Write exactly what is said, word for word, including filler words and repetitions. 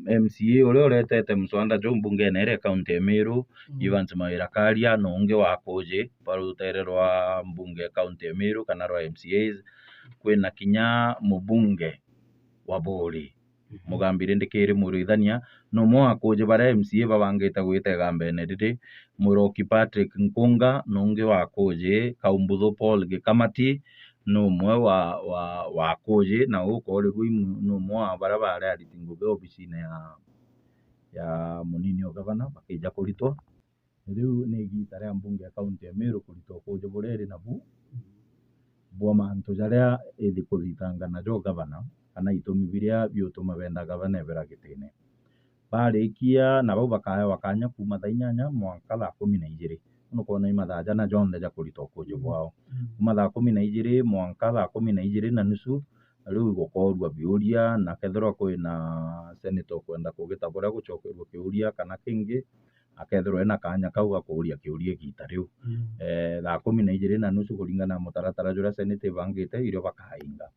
M C A uria uretete mswada juu mbungene iria ya kaunti ya Meru, Mm. Evans Mawira Karia, na ungi wa Kuji, ba rutere rwa mbunge ya kaunti ya Meru kana rwa M C As, kwina kinya mubunge wa Buuri. Mhm. Mugambire ndikiri mwirithania, na umwe wa Kuji baria M C A babangite gwita igambene riri, Muroki Patrick Nkunga, na ungi wa Kuji, Kaumbuthu Paul Gikamati, ni umwe wa, wa, wa Kuji, na uu ukoorirua imu ni umwe wa baria baari ariti ngugi obisine ya, ya munini o gavana, bakija kuritwa. Riu ni igiita ria mbunge ya kaunti ya Meru kuritwa Kuji buria iri nabu bwa mantu jaria ithi kuthitanga najo gavana, kana itumi biria biutuma benda gavana ebera gitine. Barikia, na bau bakaewa kanya kuuma thaa inyanya mwanka thaa kumi na ijiri. Nukwona i mathaa jana jonthe ja kuritwa Kuji bwao. Mm. Kuuma thaa kumi na ijiri mwanka thaa kumi na ijiri na nusu, riu igukoorua biuria, na kethirwa kwina senator ukwenda kugita buria gucokerua kiuria kana kingi, akethirwa ena kanya kau ga kuuria kiuria igiita riu. Mm. Eh, thaa kumi na ijiri na nusu kuringana na mutaratara juria senate ibangite, irio bakainga.